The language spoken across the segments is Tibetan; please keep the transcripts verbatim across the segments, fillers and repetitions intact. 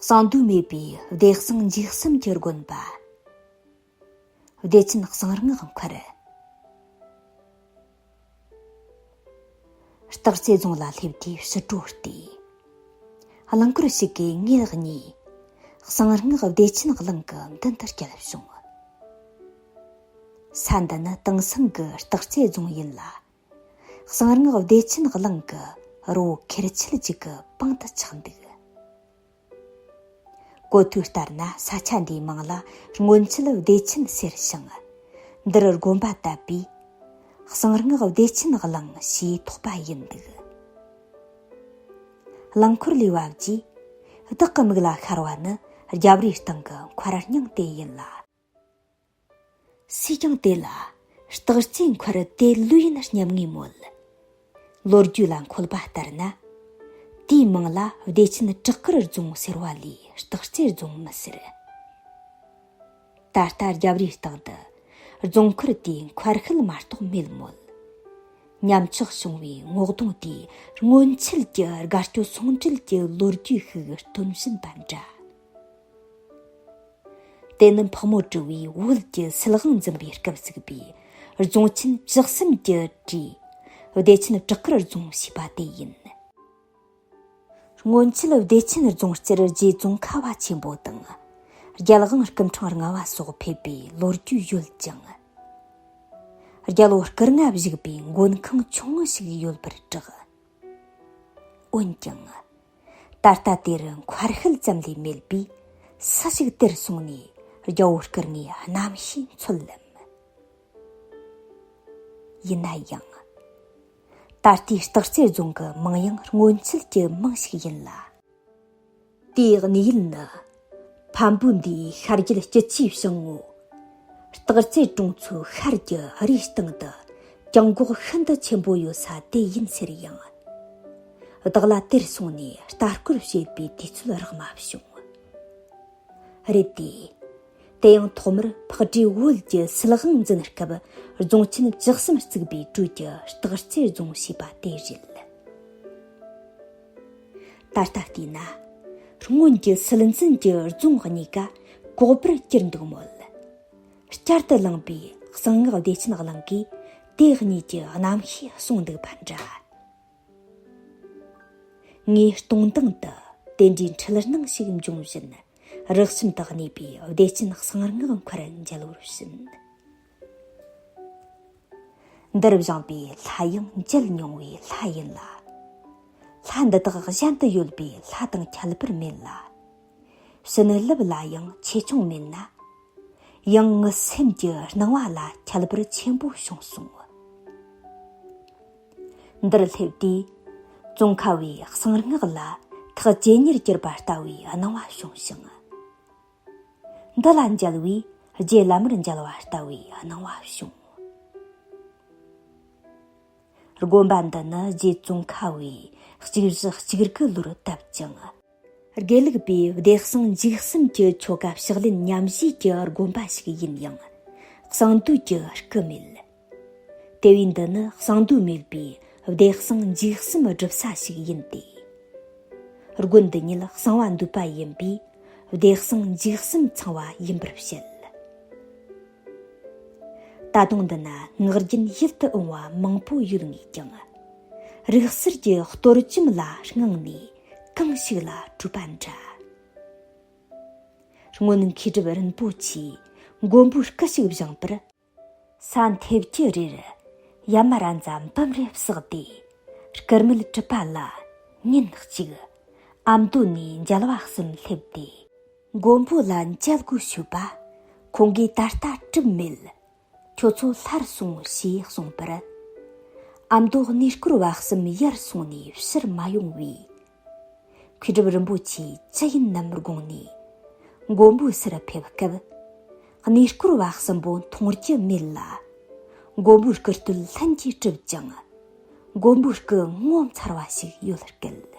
གསང་འདུས་མེད་པའི་བདེ་གསང་འཇིགས་གསུམ་གྱི་དགོན་པ། བདེ་ཆེན་གསང་སྔགས་མཁར། སྟག་རྩེ་རྫོང་ལ་སླེབས་དུས་ཕྱི་དྲོ་སྟེ། རླངས་འཁོར་ཞིག་གིས་ངེད་གཉིས་གསང་སྔགས་བདེ་ཆེན་གླིང་གི་མདུན་དུ་བསྐྱལ་བྱུང་། ས་འདི་ནི་དེང་སང་གི་སྟག་རྩེ་རྫོང་ཡིན་ལ། གསང་སྔགས་བདེ་ཆེན་གླིང་གི་རི་བོ་ཁེར་ཆད་ཅིག་གི་པང་དུ་ཆགས་འདུག། གོ་ཐོས་ལྟར་ན་ས་ཆ་འདིའི་མིང་ལ་སྔོན་ཆད་བདེ་ཆེན་ཟེར་ཞིང་། འདིར་དགོན་པ་བཏབ་པས། གསང་སྔགས་བདེ་ཆེན་གླིང་ཞེས་ཐོགས་པ་ཡིན་འདུག། རླངས་འཁོར་ལས་བབས་རྗེས། བདག་གི་མིག་ལ་ཤར་བ་ནི་རྒྱབ་རིའི་སྟེང་གི་མཁར་རྙིང་དེ་ཡིན་ལ། སུས་ཀྱང་དེ་ལ་སྟག་རྩེ་མཁར་དེ་ལོས་ཡིན་སྙམ་ངེས་མོད། ལོ་རྒྱུས་ལ་འཁོད་པ་ལྟར་ན། དེའི་མིང་ལ་བདེ་ཆེན་བྲག་དཀར་རྫོང་ཟེར་བ་ལས་སྟག་རྩེ་རྫོང་མི་ཟེར། ད་ལྟ་རྒྱབ་རིའི་སྟེང་དུ་རྫོང་མཁར་དེའི་མཁར་ཤུལ་མ་གཏོགས་མེད་མོད། ཉམས་ཆག་བྱུང་བའི་ངོ་གདོང་དེའི་སྔོན་ཆད་ཀྱི་དགའ་སྐྱོ་ཟུང་འབྲེལ་གྱི་ལོ་རྒྱུས་ཤིག་སྟོན་བཞིན་པ་འདྲ། དེ་ནི་ཕག་མོ་གྲུ་པའི་བོད་ཀྱི་སིལ་དབང་འཛིན་པའི་སྐབས་བཙུགས་པའི་རྫོང་ཆེན་བཅུ་གསུམ་གྱི་གྲས་བདེ་ཆེན་བྲག་དཀར་རྫོང་ཞེས་པ་དེ་ཡིན། སྔོན་ཆད་བདེ་ཆེན་རྫོང་རྩེར་རྗེ་ཙོང་ཁ་བ་ཆེན་པོ་དང་རྒྱལ་དབང་སྐུ་ཕྲེང་ལྔ་པ་སོགས་ཕེབས་པའི་ལོ་རྒྱུས་ཡོད་ཅིང་། རྒྱལ་པོ་སྐུ་ལྔ་བཞུགས་པའི་མགོན་ཁང་ཆུང་ངུ་ཞིག་ཡོད་པར་གྲགས། འོན་ཀྱང་། ད་ལྟ་དེར་མཁར་ཤུལ་ཙམ་ལས་མེད་པས། སུ་ཞིག་དེར་སོང་ནས་རྒྱལ་པོ་སྐུ་ལྔའི་རྣམ་ཤེས་འཚོལ་ལམ། ཡིན་ན་ཡང་། ད་ལྟའི་སྟག་རྩེ་རྫོང་གི་མིང་ཡང་སྔོན་ཆད་ཀྱི་མིང་ཞིག་ཡིན་ལ། དེའི་གནས་ཡུལ་ནི། འཕན་པོ་འདིའི་ཤར་རྒྱུད་སྐྱིད་ཆུའི་བྱང་ངོ། སྟག་རྩེ་གྲོང་ཚོའི་ཤར་གྱི་རིའི་སྟེང་དུ་གྱང་གོག་ཤིན་ཏུ་ཆེན་པོ་ཡོད་ས་དེ་ཡིན་ཟེར་ཡང་། བདག་ལ་དེར་སོང་ནས་ལྟ་སྐོར་བྱེད་པའི་དུས་ཚོད་རག་མ་བྱུང་། རེད་དེ། དེ་ཡང་ཐོག་མར་ཕག་གྲུའི་བོད་ཀྱི་སིལ་དབང་འཛིན་སྐབས་རྫོང་ཆེན་བཅུ་གསུམ་བརྩིགས་པའི་གྲས་ཀྱི་སྟག་རྩེ་རྫོང་ཞེས་པ་དེ་རེད། ད་ལྟ་བལྟས་ན། སྔོན་གྱི་སིལ་འཛིན་གྱི་རྫོང་གཉིས་ཀ་གོག་པར་གྱུར་འདུག་མོད། བསྐྱར་དུ་བླངས་པའི་གསང་སྔགས་བདེ་ཆེན་གླིང་གིས་དེ་གཉིས་ཀྱི་རྣམ་ཤེས་གསུངས་འདུག་པ་འདྲ། ངས་སྟོང་འདང་དུ་དེ་འདྲའི་འཁྲུལ་སྣང་ཞིག་འབྱུང་བཞིན། རགས་ཙམ་དུ་གནས་པའི་བདེ་ཆེན་གསང་སྔགས་མཁར་མཇལ་བར་ཕྱིན། འདིར་བཞེངས་པའི་ལྷ་ཡང་མཇལ་མྱོང་བའི་ལྷ་ཡིན་ལ། ལྷ་འདི་དག་གཞན་དུ་ཡོད་པའི་ལྷ་དང་ཁྱད་པར་མེད་ལ། བྱིན་རླབས་ལ་ཡང་ཆེ་ཆུང་མེད་ན། ཡང་ངི་སེམས་ཀྱི་སྣང་བ་ལ་ཁྱད་པར་ཆེན་པོ་བྱུང་སོང་། འདིར་སླེབས་དུས། ཙོང་ཁ་བའི་གསང་སྔགས་ལ་ཐག་ཇེ་ཉེར་གྱུར་པ་ལྟ་བུའི་སྣང་བ་བྱུང་ཞིང་། འདི་ལ་མཇལ་བས་རྗེ་བླ་མར་མཇལ་བ་ལྟ་བུའི་སྣང་བ་བྱུང་། དགོན་པ་འདི་ནི་རྗེ་ཙོང་ཁ་བས་གཅིག་བཞི་གཅིག་དགུ་ལོར་བཏབ་ཅིང་། དགེ་ལུགས་པའི་བདེ་གསང་འཇིགས་གསུམ་གྱི་ཆོ་ག་ཕྱག་ལེན་མཉམ་བཞེས་ཀྱི་དགོན་པ་ཞིག་ཡིན་ཡང་། གསང་འདུས་ཀྱི་སྐུ་མེད། དེ་བས་འདི་ནི་གསང་འདུས་མེད་པའི་བདེ་གསང་འཇིགས་གསུམ་སྒྲུབ་ས་ཞིག་ཡིན་ཏེ། དགོན་འདི་ཉིད་གསང་བ་འདུས་པ་ཡིན་པས་བདེ་གསང་འཇིགས་གསུམ་ཚང་བ་ཡིན་པར་བཤད། ད་དུང་འདི་ན་ངག་རྒྱུན་ཡིད་དུ་འོང་བ་མང་པོ་ཡོད་ངེས་ཀྱང་། རིག་གསར་གྱི་གཏོར་བཅོམ་ལ་དངངས་ནས་གང་ཞིག་ལ་གྲོས་པ་འདྲ། སྔོན་མཁས་གྲུབ་རིན་པོ་ཆེས་མགོན་པོའི་སྐུ་ཞིག་བཞེངས་པར། ས་འཐེབ་ཀྱི་རིར་ཡ་མ་ར་ཛ་འབུམ་རེ་བསགས་ཏེ། སྐུ་མེད་གྲུབ་པ་ལ་ཉིན་གཅིག་ཨ་མདོ་ནས་མཇལ་བ་གསུམ་སླེབས་ཏེ། མགོན་པོ་ལ་མཇལ་དགོས་ཞུས་པ། ཁོང་གིས་ད་ལྟ་གྲུབ་མེད། ཁྱོད་ཚོ་སླར་སོང་ཞེས་གསུངས་པར། ཨ་མདོ་གནས་སྐོར་བ་གསུམ་ཡར་སོང་ནས་ཕྱིར་མ་ཡོང་བས། མཁས་གྲུབ་རིན་པོ་ཆེས་ཅི་ཡིན་ནམ་དགོངས་ནས། མགོན་པོའི་སར་ཕེབས་སྐབས། གནས་སྐོར་བ་གསུམ་པོ་མཐོང་རྒྱུ་མེད་ལ། མགོན་པོའི་སྐུ་སྟོད་ལྷུན་གྱིས་གྲུབ་ཅིང་། མགོན་པོའི་སྐུ་ངོ་མཚར་བ་ཞིག་ཡོད་སྐད།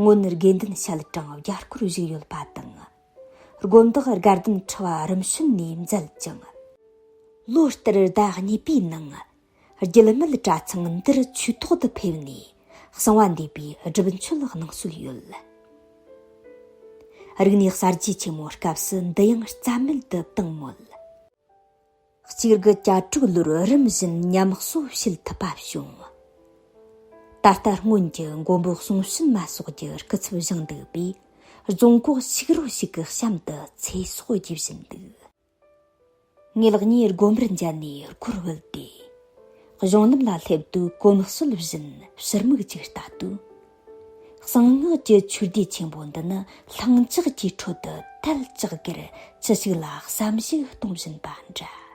སྔོན་དགེ་འདུན་ཞལ་གྲངས་བརྒྱ་སྐོར་བཞུགས་ཡོད་པ་དང་། དགོན་བདག་དགའ་ལྡན་ཁྲི་པ་རིམ་བྱོན་ནས་མཛད་ཅིང་། ལོ་ལྟར་ཟླ་གཉིས་པའི་ནང་། རྒྱུད་སྨད་གྲྭ་ཚང་འདིར་ཆོས་ཐོག་ཏུ་ཕེབས་ནས་གསང་བ་འདུས་པའི་སྒྲུབ་མཆོད་གནང་སྲོལ་ཡོད། རིག་གནས་གསར་བརྗེ་ཆེན་མོའི་སྐབས་སུ་འདི་ཡང་རྩ་མེད་དུ་བཏང་མོད། གཅིག་དགུ་གྱ་དྲུག་ལོར་རིམ་བཞིན་ཉམས་གསོ་བྱེད་ཐུབ་པ་བྱུང་། ད་ལྟ་སྔོན་གྱི་མགོན་པོ་གསུང་བྱོན་མ་སོགས་ཀྱི་སྐུ་ཚབ་བཞེངས་འདུག་པས། རྫོང་ཁོག་ཕྱུག་རོ་ཞིག་གི་གཤམ་དུ་ཚེ་སྲོག་རྒྱས་བཞིན་འདུག། ངའི་ལག་གཉིས་དགོན་པར་མཇལ་ནས་སྒོར་བུད་དེ། གཞུང་ལམ་ལ་སླེབས་དུས་གོམས་སྲོལ་བཞིན་ཕྱིར་མིག་ཅིག་ལྟ་དུས། གསང་སྔགས་ཀྱི་ཆོས་སྡེ་ཆེན་པོ་འདི་ནི་ལྷིང་འཇགས་ཀྱི་ཁྲོད་དུ་དལ་ཅག་གེར་ཅི་ཞིག་ལ་བསམ་གཞིག་གཏོང་བཞིན་པ་འདྲ།